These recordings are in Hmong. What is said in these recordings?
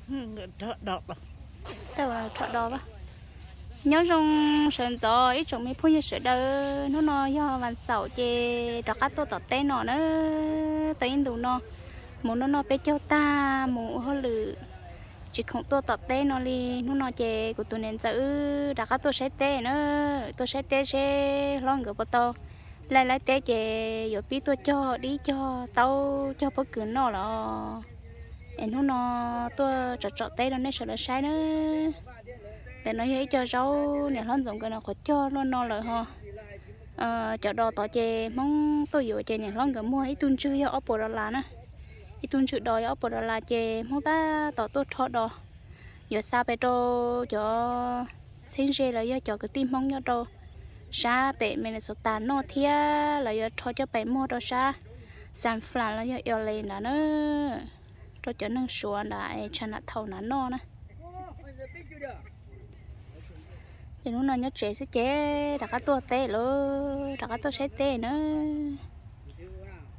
Rho do. Nyob zoo sawv ntxov ib tsoom me phooj ywg sawv daws, hnub no yog vas xaum ces rov qab tuaj tom teb no na. Tau ib ntus no mus noj noj peb caug tag mus ua hauj lwm, tsis khoom tuaj tom teb no li. Hnub no ces kuv tus niam ntxawm wb rov qab tuaj saib teb na, tuaj saib teb seb hlob nkawd puas tau laij laib teb ces yuav pib tuaj cog dib cog taub cog pob kws noj los. Es hnub no tuaj tsom tsom teb rau nej sawv daws saib na. Ntawm no yog ib co zaub niam hlob Ntxoov nkawd nyuam qhuav cog luaj no lawm ho. Cov dos tod ces Hmoob tuaj yuav ces niam hlob nkawd muag ib tug ntswg yog ob puas dollar na. Ib tug ntswg dos yog ob puas dollar ces Hmoob tab tom tuaj rho dos yuav xa pem rau cov txheeb ze los yog cov kwv tij Hmoob nyob rau sab pem Minnesota noj thiab los yuav rho coj pem muag rau sab San Fran los yog L A ntawd na, rau cov neeg Suav ntawd es Chinatown ntawd noj na. Ces hnub no nyob tsev xwb ces rov qab tuaj teb lawm, rov qab tuaj saib teb na.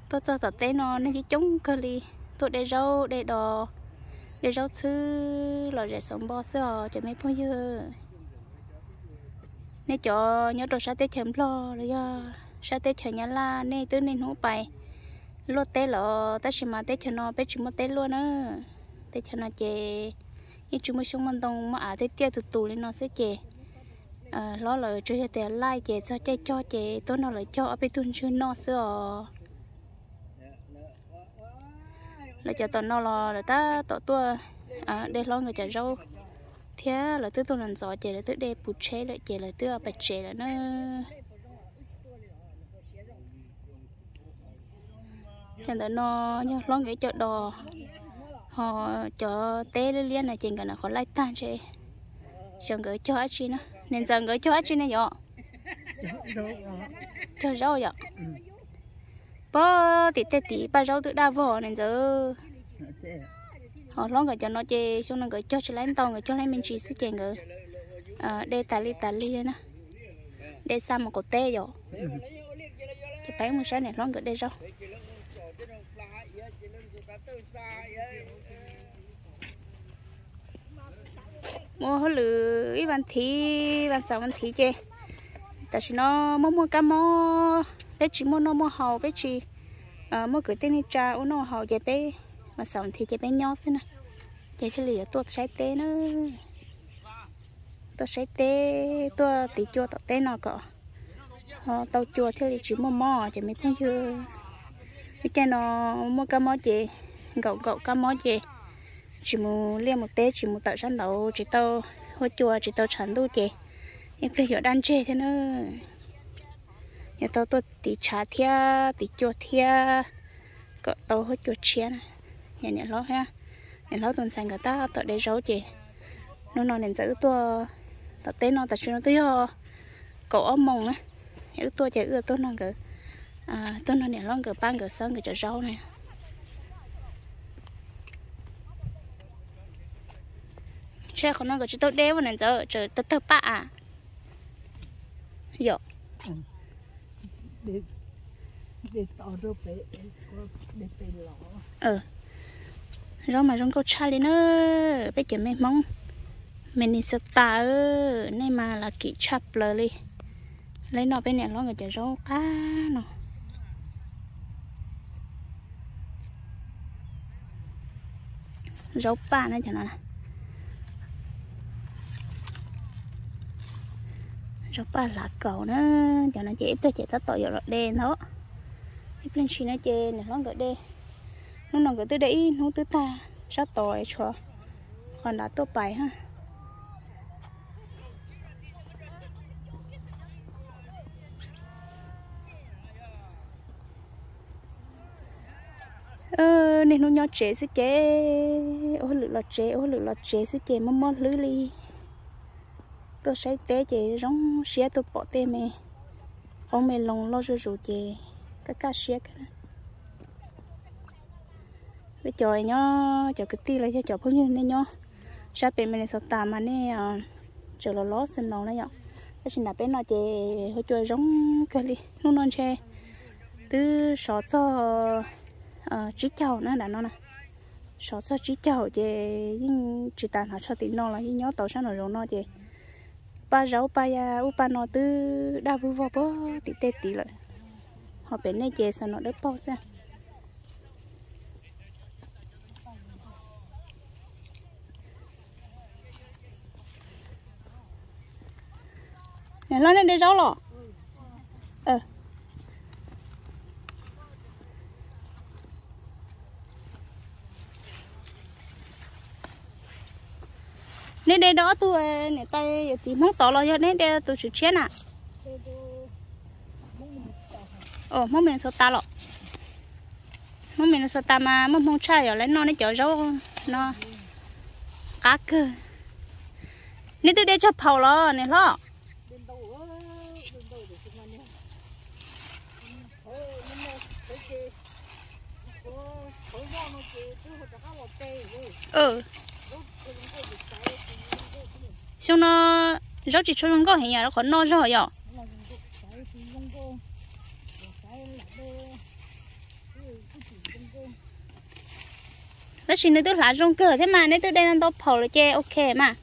Tuaj txog tom teb no neeg coob coob kawg li, tuaj de zaub de dos, de zaub txhwb los zem xauv npo xwb os cov me phooj ywg. Nej cov nyob rau sab teb chaws Nplog los yog sab teb chaws Nyab Laj nej twb niaj hnub pais luaj teb los tab sis mas teb chaws no peb tsis muaj teb luaj na. Teb chaws no ces yeej tsis muaj xyoob muaj ntoo, muaj av tiaj tiaj tus tus li no xwb ces hlob lawv tsuas yog tias laij ces txog caij cog ces tuaj nrog lawv cog ob peb tug ntswg noj xwb os. Lawv cov tom no los lawv tab tom tuaj de hlob nkawd cov zaub thiab lawv twb tuaj ntxov ntxov ces lawv twb de puv tsheb lawm ces lawv twb pais tsev lawm na. Cov ntawm no yog hlob nkawd ib co dos, ho cov teb liab liab no ces nkawd nyuam qhuav laij tag ntshe. Xyov nkawd cog dab tsi na, niam ntxawm nkawd cog dab tsi ne yom? Cog zaub yom? Pog tim tej tim paj zaub twb daj vog niam ntxawm. Ho hlob nkawd cov no ces xyoo no nkawd cog tsis laib ntau, nkawd cog laib me ntsis xwb ces nkawd de tas li tas li na. De xa mus qaum teb yom. Ces peb mus saib niam hlob nkawd de zaub. Mus hauj lwm ib vas thiv, vas xaum vas thiv ces tam sim no muaj muaj kab mob, peb tsis muaj noj muaj haus, peb tsis muaj kwv tij neej tsa ua noj haus ces peb vas xaum vas thiv ces peb nyob xwb na. Ces thiaj li yuav tuaj saib teb na. Tuaj saib teb, tuaj tiv cua tom teb no kom ho tau cua thiaj li tsis muaj mob ces me phooj ywg. Lub caij no muaj kab mob ces, nkaum nkaum kab mob ces tsis mus liaj mus teb, tsis mus tawm sab nraud, tsis tau huab cua, tsis tau tshav ntuj ces ib pliag yuav daj ntseg thiab na. Yuav tau tuaj tiv tshav thiab tiv cua thiab kom tau huab cua tshiab na. Niam hlob thiab niam hlob tus ntxhais nkawd tab tom de zaub ces hnub no niam ntxawm wb tuaj tom teb no tam sim no twb yog kaum ob moos na. Wb tuaj ces wb tuaj nrog nkawd, tuaj nrog niam hlob nkawd pab nkawd xawb nkawd cov zaub na. Ntshe qhov no nkawd tsis tau de ua niam ntxawm tseem tawg tawg paj a. Yom. Zaub mas zoo nkauj tshaj li na. Peb cov me Hmoob Minnesota, nej mas lucky tshaj plaws li. Lawv noj peb niam hlob nkawd cov zaub qab no. Zaub paj na cov no. Zaub paj hlav kaus na. Cov no ces ib pliag ces tab tom yuav los de ntag. Ib pliag ntshis no ces niam hlob nkawd de. Hnub no nkawd twb de ib hnub twb tag, sab tod tshuav qhov nrad tuaj pais ha. Niaj hnub nyob tsev xwb ces ua hauj lwm los tsev, ua hauj lwm los tsev xwb ces mob mob hlwb li. Tuaj saib teb ces zoo siab, tuaj pom tej me qoob me loo loj zuj zus ces kaj kaj siab kawg. Peb cov nyob, cov kwv tij los yog cov phooj ywg nej nyob sab pem Minnesota mas nej tseem los los snow na yom. Tab sis nram peb no ces huab cua zoo kawg li. Hnub no ntshe twb sov txog tsib caug na nram no na. Sov txog tsib caug ces yeej tsis tas hnav tsho tim no los yeej nyob tau sab nraum zoov no ces paj zaub paj ub paj no twb daj vwg vog puag tim tej tid lawm. Ho pem nej ces xav nom dawb paug xwb. Niam hlob, nej de zaub los? Nej de rau ob tug niam tais yawm txiv Hmoob tod los yog nej de tus tswv tshiab na? Hmoob Minnesota los? Hmoob Minnesota mas muaj hmoo tshaj, yog lawv noj nej cov zaub no qab kawg. Nej twb de tshaj phaum los niam hlob? Xyoo no zaub tsis tshua zoo nkauj heev yom, qhov noj zog yom. Tab sis nws twb hlav zoo kawg thiab mas, neb twb de ntau phaum lawm ces ok mas.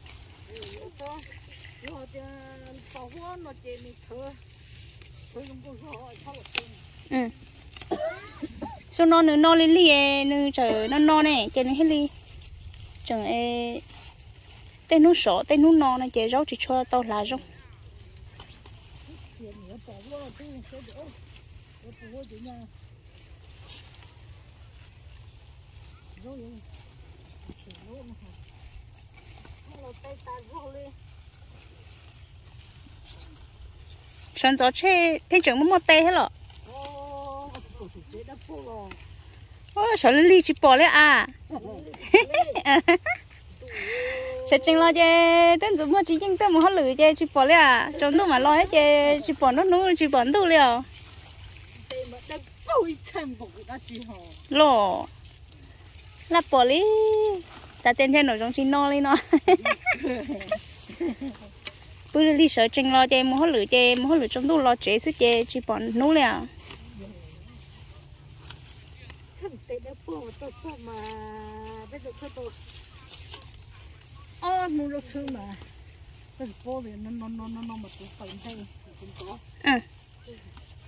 Xyoo no nws no li lig, nws tseem no no ne ces nws thiaj li tseem, tej hnub sov tej hnub no no ces zaub tsis tshua tau hlav zoo. Sawv ntxov tsheb pheej tseem muaj muaj teb thiab los? Sawv lig lig tsis pom li as. Sawv tsees los ces tej ntxuav muag tsis yeej tuaj mus hauj lwm ces tsis pom li as. Tsaus ntuj mam los thiab ces tsis pom nruab hnub tsis pom ntuj li os. Los laj pom li, xav tias ntshe nraum zoov tsis no li no. Pw lig lig sawv tsees los ces mus hauj lwm ces mus hauj lwm tsaus ntuj los tsev xwb ces tsis pom hnub li os.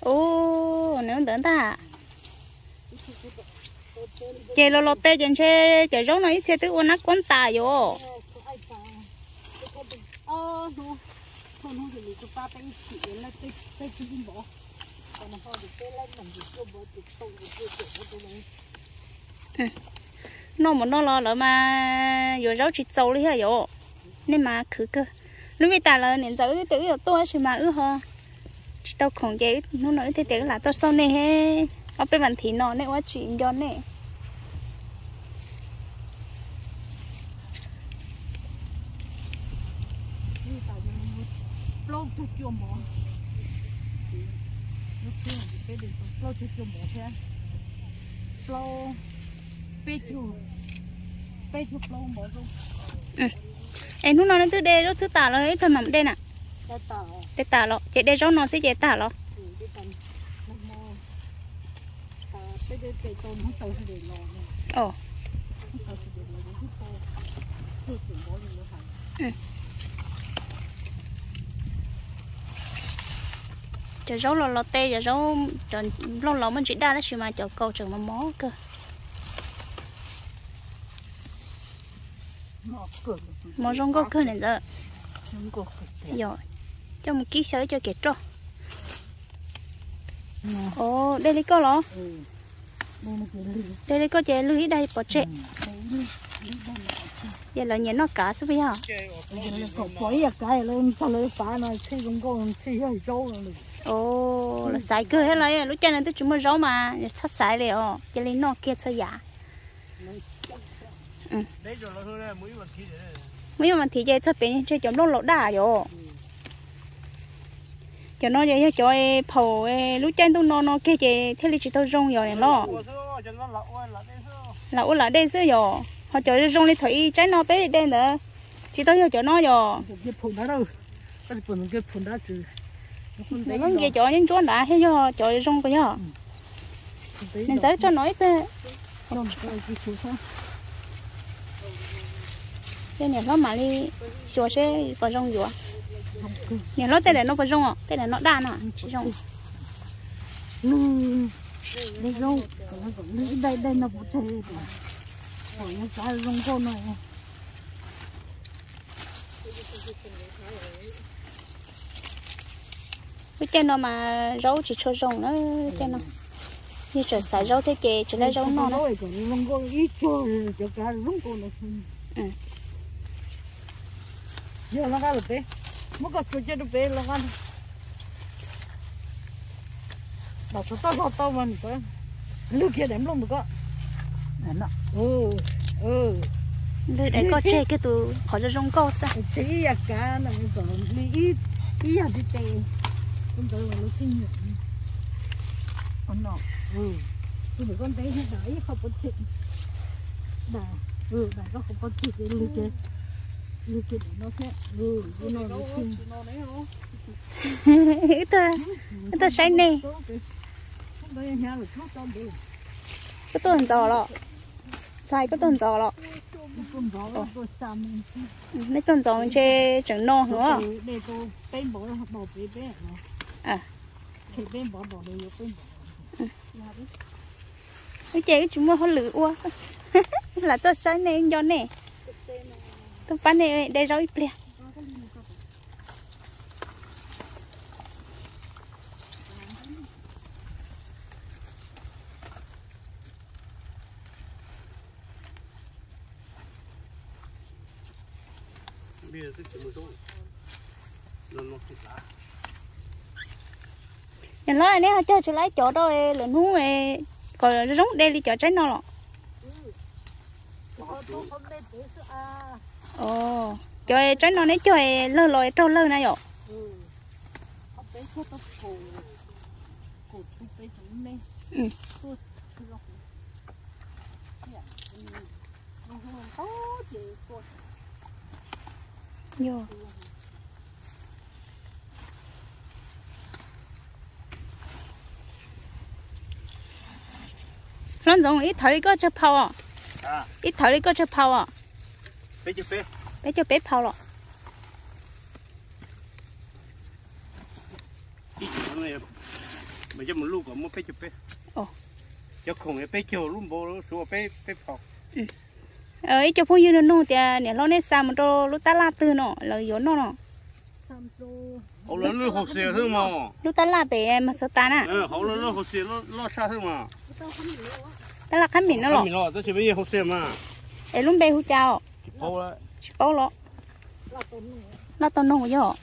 Ua, nws ntawd ntag. Ces los los tej ces ntshe cov zaub no ib txhia twb ua nab kuab tas yuav. Noj mus noj los lawv mas yuav zaub tsis txaus li thiab yom. Nej mas khwv kawg. Lub vij tas lawv niam ntxawm wb twb tias wb yuav tuaj tab sis mas wb ho tsis tau khoom ces hnub no wb thiaj tias wb lam tuaj xauj nej, ob peb vas thiv no nej ua tsis nco nej. Plaub caug cuaj mov, plaub caug cuaj mov thiab, plaub, peb caug, peb caug plaub mov. Es hnub no nej twb de zaub xwb tas los ib pliag mam de na? De tas los ces de zaub no xwb ces tag los? Cov zaub los los tej, cov zaub, cov nplooj los muaj ntsis daj tab sis mas cov kaus tseem mos mos kawg. Mov zoo nkauj kawg niam ntxawm. Yog, coj mus kib xyaw ib co kev roj. Os, de li koj los? De li koj ces lwg ib daim pov tseg. Ces lawv nyiam noj kav xwb puas yog? Os, lawv xaiv kawg thiab los, lub caij no twb tsis muaj zaub mas txhob xaiv li os, cia li noj kiag txhua yam. Muaj ib vas thiv ces txog pem ntshe cov nplooj laus daj yom. Cov no ces yog cov phaum lub caij ntuj no no kiag ces thiaj li tsis tau zoo yom los. Lam ua lam dej xwb yom, ho cov zoo li thaum ub tsaib no peb de ntawd tsis tau yog cov no yom. Nws nkees cov ntsuab ntawd thiaj yog cov zoo puas yog? Niam ntxawm tso no ib pliag. Tej niam hlob mam li xyuas seb puas zoo yuav. Niam hlob, tej daim no puas zoo os? Tej daim no daj no tsis zoo. Lub caij no mas zaub tsis tshua zoo na, caij no. Yog tseem xaiv zaub thiab ces tsis laib zaub noj na. Yog loj qab lawm peb, muab koj tsuas cia rau peb loj qab. Mam sawv toj zog tau mas lwg kiag daim nplooj ntawm koj. Lwg daim koj tseg kiag tus qhov zoo zoo nkauj xwb. Tseg ib yam kav no kom li ib yam tiag tiag. Tus ntawd los lawv tsis nyiam. Tus ntawd koj ntev thiab, dam ib qho pov tseg. Dam, dam koj qhov pov tseg ces lwg kiag, lwg kiag daim no thiab. Ib tug saib nej. Koj tuaj ntxov los? Ntxhais, koj tuaj ntxov los? Nej tuaj ntxov ntshe tseem no heev. Wb ces wb tsis muaj hauj lwm ua, lam tuaj saib nej, nco nej, tuaj pab nej de zaub ib pliag. Niam hlob, neb ho cog tsis laib cov rau lwm hnub kom zoo de li cov tsaib no los? Cov tsaib no neb cog lawg los raug lawg na yom? Hlob Ntxoov, ib thawv li koj tsawg phau os? Ib thawv li koj tsawg phau os? Peb caug peb phau los? Mas coj mus luj kom muaj peb caug peb. Cov khoom peb caug, lub npau suav peb, peb phau. Ib co phooj ywg nug nug tias niam hlob nej xa mus rau lub tab laj twg no lawv yuav noj no? Hauv lawv lub hauv xia xwb mas. Lub tab laj pem mas xav tas na. Hauv lawv lub hauv xia loj tshaj xwb mas. Tab laj qhab mim no los? Tab sis peb yeej hauv xia mas. Es lub npe hu cas os? Tsis paub los? Laj tau noog yog.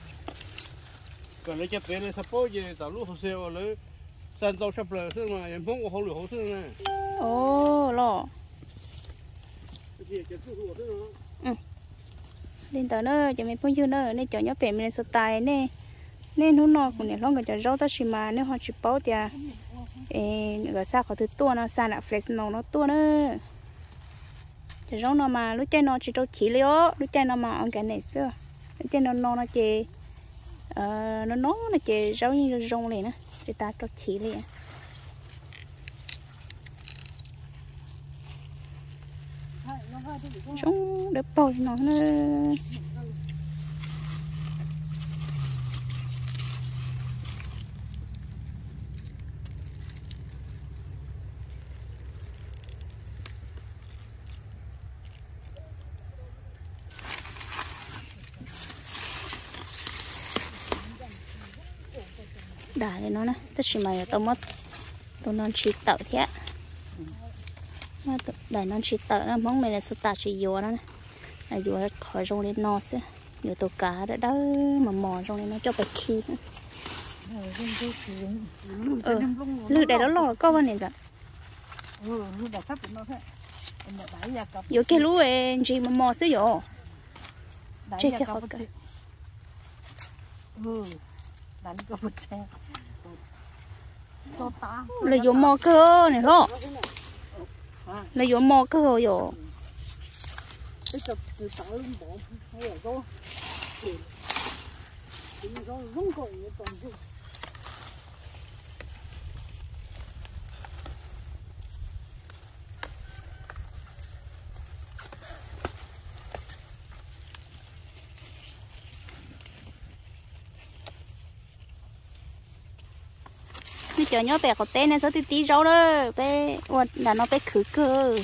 Kom lawv cov pem lawv xav paub ces tom lub hauv xia uas lawv xa ntau tshaj plaws xwb mas yog Hmoob ua hauj lwm hauv xwb na. Los. Li ntawd na cov me phooj ywg na, nej cov nyob pem Minnesota, nej, nej hnub no kuv niam hlob nkawd cov zaub tab sis mas nej ho tsis paub tias nkawd xa qhov twg tuaj no, xa nram Fresno no tuaj na. Cov zaub no mas lub caij no tsis rau chiv li os, lub caij no mas organic xwb. Lub caij no no no ces, no no no ces zaub yeej zoo zoo li na, tsis tas rau chiv li. Zoo dawb paug li no na. Dam li no na, tab sis mas yuav tau muab tus no ntshis tawm thiab. Daim no ntshis tawm na, Hmoob Minnesota tsis yuav no, yuav qhov zoo li no xwb, yuav tus kav dawb dawb mos mos zoo li no coj pais khi. Lwg daim loj loj koj vaj niam ntxawm. Yuav kiag lub ntsis mos mos xwb yom. Tseg kiag qhov kawg. Lawv yuav mos kawg niam hlob. Lawv yuav mos kawg yom. Cov nyob pem qaum teb nej txhob tib tib zaub na, peb ua nram no peb khwv kawg.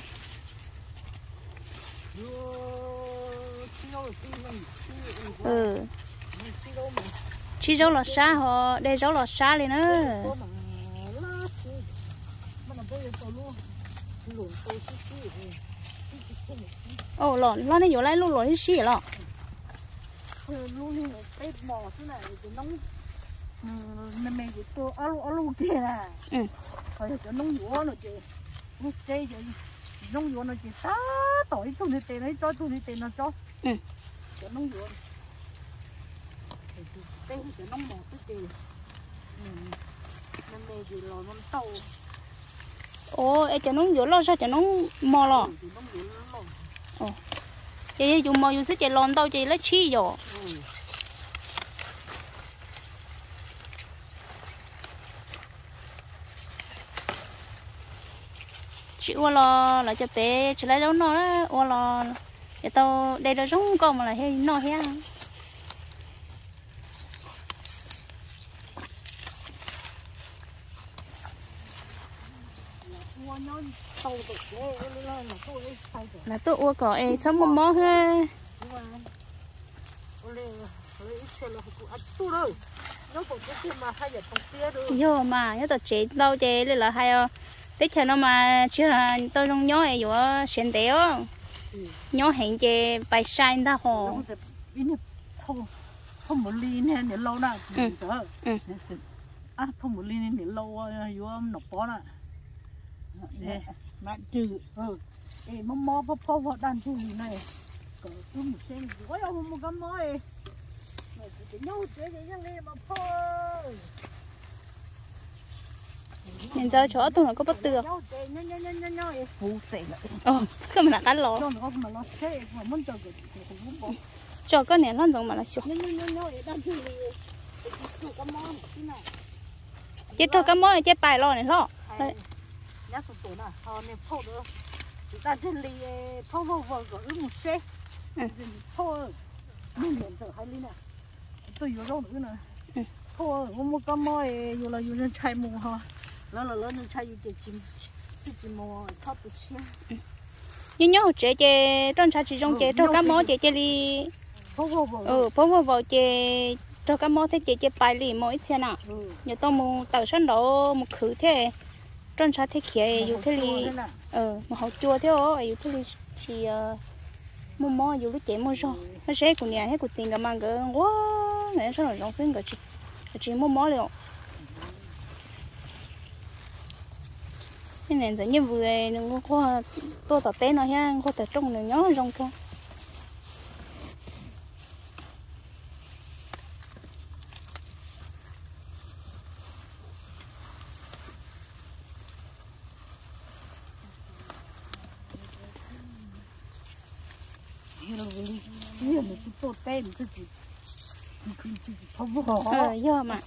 Tshib zaub los sab ho de zaub los sab li na. Los nej yuav laj lub los sib sib los. Cov noob yuav no ces, noob yuav no ces tab tom ib tug ntiv tes no ib tsob, ib tug ntiv tes no tsob. Cov noob yuav, cov noob mos xwb ces, me me ces los ntau. Os, es cov noob yuav loj zog cov noob mos los? Ces yog yus mos yus xwb ces los ntau ces lab tshib yom. Tsis ua los lawv cov pem tsis lab zaub noj, ua los yuav tau de rau zoo nkauj mas lawv thiaj noj thiab. Lawv tuaj ua kom es txhob muaj mob thiab. Yog mas nyob tom tsev ntau ces li lawv hais os, teb chaws no mas tsis tau zoo nyob es yuav siav ntev os. Nyob heev ces pais sai ntag hos. Phauj Mus Li niam laus na, Phauj Mus Li niam laus yuav Nom Pov na. Es mob mob phob phob vog daj ntseg li no, kom wb mus seb, ua yog mus mus kab mob, kuv cov nyob hauv tsev ces yeej li mas phauj. Niam ntxawm tshuav ob tug no koj pob tw. Koj mam rov qab los. Tso koj niam hlob ntxoov mam los xyuas. Ces raug kab mob ces pais los niam hlob. Phauj, muaj kab mob yus los yus ntshai mus ho, lawv los lawv ntshai yus ces tsis mus, txhob tu siab. Nyob nyob hauv tsev ces roj ntsha tsis zoo ces raug kab mob ces cia li phob vog vaus ces raug kab mob thiab ces cia pais li mus ib txhia na. Yuav tau mus tawm sab nraud mus khwv thiab, roj ntsha thiaj khiav yus thiaj li mus haus cua thiab yus thiaj li tsis muaj mob yus lub cev muaj zog. Koj saib kuv niam thiab kuv txiv nkawd mas nkawd nquag, nkawd nyob sab nraum zoov xwb nkawd tsis muaj mob li os. Niam ntxawm Nyiaj Vwm nws nquag tuaj tom teb no thiab nquag tawm rooj nws nyob zoo kawg. Yog mas,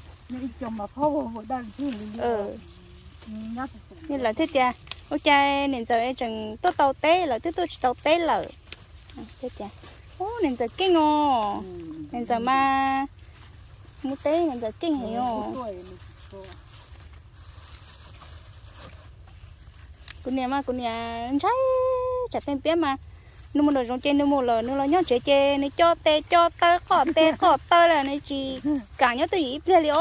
lawv thiaj tias ua cas niam ntxawm tseem tuaj tau teb lawm twb tuaj tsis tau teb lawm. Ub, niam ntxawm keej os, niam ntxawm mas mus teb niam ntxawm keej heev os. Kuv niam mas kuv niam ntshai tsam tej piab mas nws mus nram zoov ces nws mus lawm, nws los nyob tsev ces nws co tes co taw qoj tes qoj taw lawm, nws tsis kam nyob twj ywm ib pliag li os.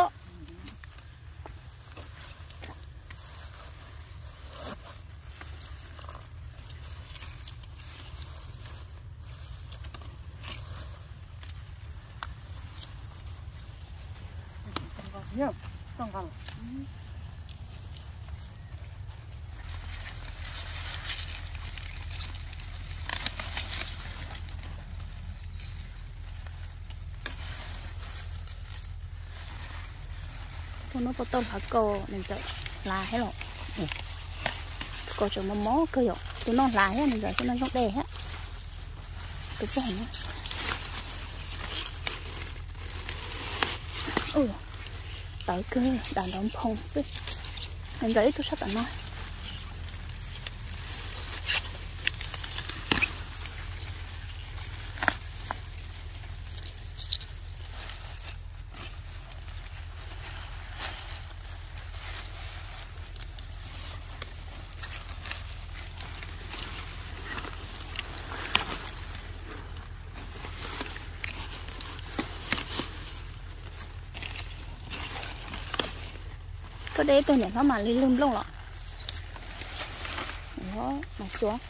Tus no puas tau hlav kaus, niam ntxawm hlav thiab los? Tus kaus tseem mos mos kawg yom, tus no hlav thiab niam ntxawm, tus no zoo dej thiab. Tus pog no tawv kawg, dam nrov nphoo xwb. Niam ntxawm ib tug sab tom no. Deb tug niam hlob mam li lug nplooj los. Mas xyuas,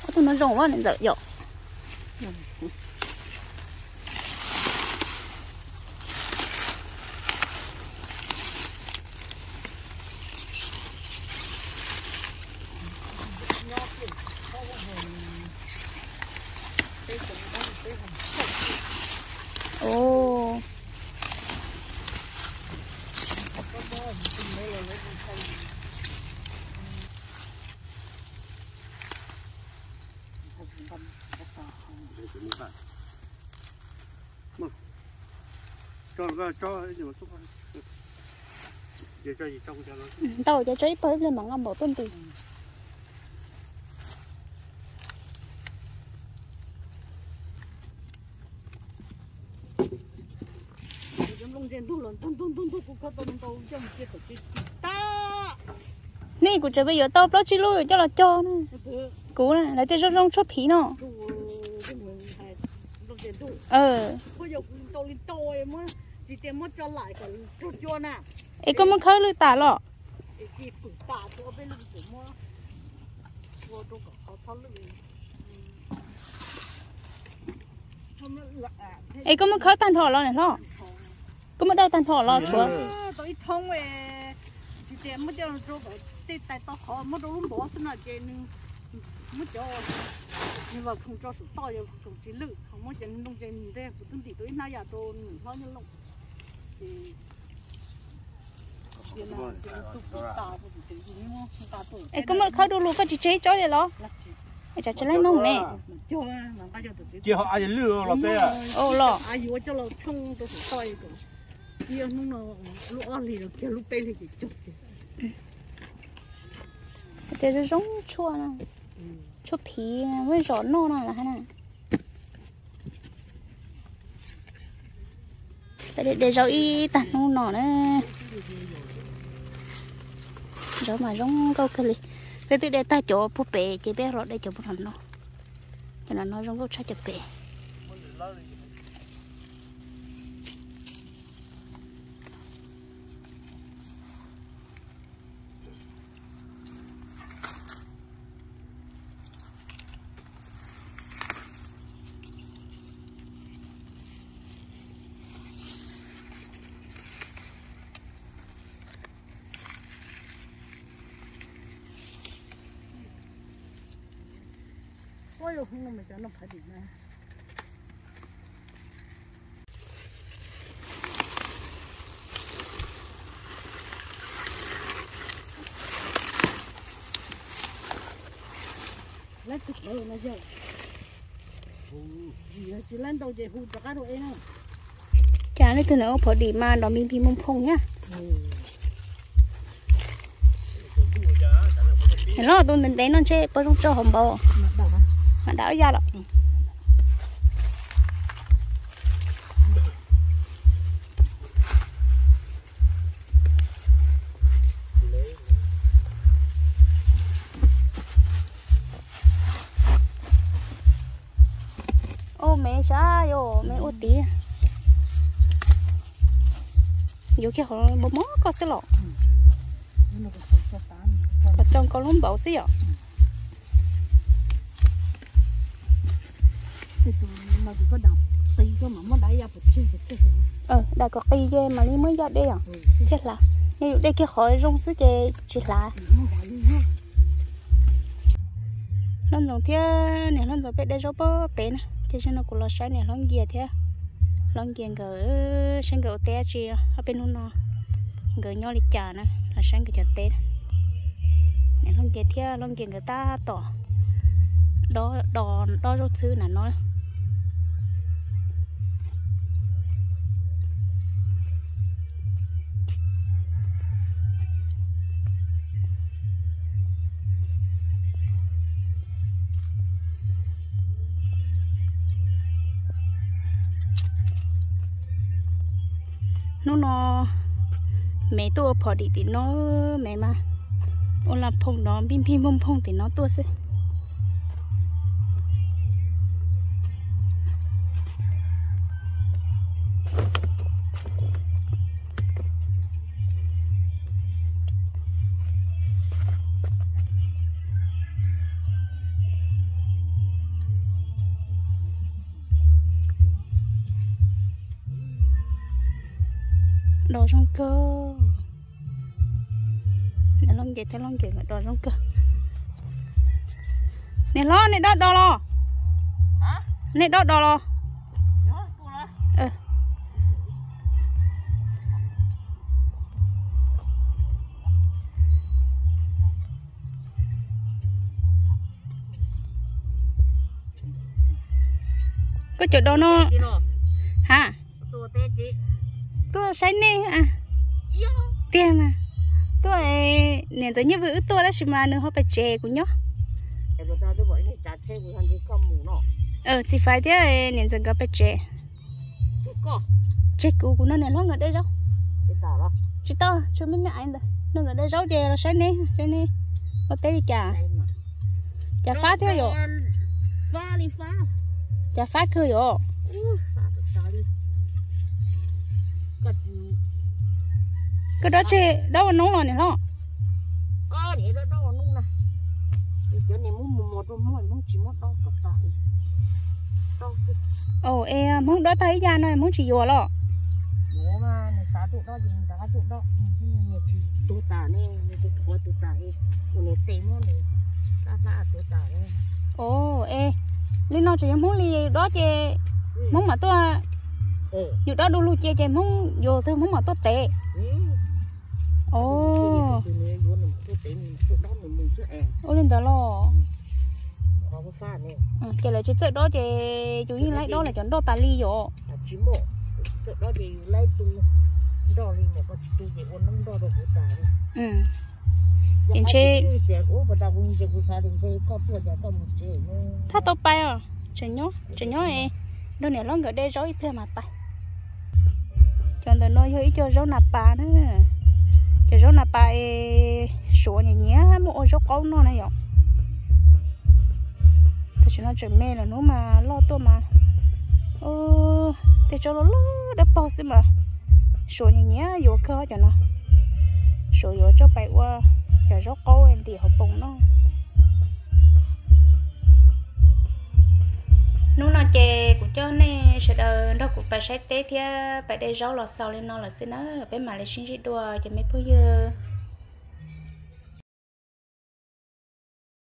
ob tug no zoo ua ntxawm yom. Ntau ces tso ib pawg ib pliag mam nqa npaum tuaj nti. Nej, kuv tseem yuav tau plaub tsib lub coj los cog na. Kuv na, lawv tej zoo zoo tshuaj phiv no. Es koj muab khawb lwj tas los? Es koj muab khawb tag nrho los niam hlob? Koj muab dawj tag nrho los tshuav? Es koj muab khawb du lug koj tsis tseg tsob li los? Es tsam tsis laib noog ne. Cia ho a yog lwj los teb los. Tias zoo zoo tshuaj, tshuaj phiv muab zom noj no los hab na. Peb de zaub ib tag hnub no na. Zaub mas zoo nkauj kawg li. Peb twb de tag cov puag pem ces peb los de cov puag no. Cov no no zoo nkauj tshaj cov pem. Cas leej twg nws ua phom dim mas nrov npig npig nphooj nphooj thiab. Los tus ntev ntev no ntshe puas zoo tso hauv npaum. Mam dam ya los. Ua me sab yom, me ua tid. Yuav kiag qhov npau mob koj xwb los? Qhov tso nkaus lub npaum xwb yom. Dam kom qis ces mam li muab ya dej os, thiaj hlav. Yog yus de kiag qhov zoo xwb ces tsis hlav. Hlob Ntxoov thiab niam hlob Ntxoov peb de zaub pem na, ces zaum no kuv los saib niam hlob Nkias thiab. Hlob Nkias nkawd saib nkawd ua teb dab tsi, ob peb hnub no nkawd nyob li cas na, los saib nkawd cov teb. Niam hlob Nkias thiab hlob Nkias nkawd tab tom dob, dob zaub txhwb na no. Hnub no me tuaj ua phom dim tim no, me mas ua la phooj nrov npig npig nphooj nphooj tim no tuaj xwb. Do zoo kawg. Niam hlob Nkev thiab hlob Nkev nkawd do zoo kawg. Niam hlob, nej dob do los? Nej dob do los? Koj cov do no. Ha? Tuaj saib nej. Tiag mas. Tuaj, niam ntxawm Nyiaj Vwm wb tuaj tab sis mas nws ho pem tsev kuv nyob. Txiv Faiv thiab niam ntxawm nkawd pem tsev. Tseg kuv, kuv nrog niam hlob nkawd de zaub. Tsis tau, tshuav me me aiv ntawd, nrog nkawd de zaub ces los saib neb, saib neb ua teb li cas. Cas fab thiab yom? Cas fab kawg yom? Koj dob tseg dob ua noob los niam hlob? Es Hmoob dob tag ib yam no Hmoob tsis yuav los? Ov, es li no tseem yog Hmoob li dob ces Hmoob mam tuaj, yus dob du lug cia ces Hmoob yuav txog Hmoob mam tuaj tev. Ov, ua li ntawd los. Ces lawv tsis txawj dob ces yus yeej laib dob lawv cov nroj tas li yom. Ces ntshe thaj tau pais os, tseem nyob, tseem nyob es nrog niam hlob nkawd de zaub ib pliag mas pais. Cov ntawm no yog ib co zaub nas pas na. Cov zaub nas pas es suav nyiam nyiam muab ua zaub qaub noj na yom. Tam sim no tseem me lawm, hnub mas loj tuaj mas tej tsob loj loj dawb paug xwb mas suav nyiam nyiam yuav kawg cov no. Suav yuav coj pais ua cov zaub qaub ntim hauv poom noj. Hnub no ces kuv coj nej sawv daws nrog kuv pais saib teb thiab pais de zaub los xaus li no lawm xwb na, peb mam li sib ntsib dua cov me phooj ywg.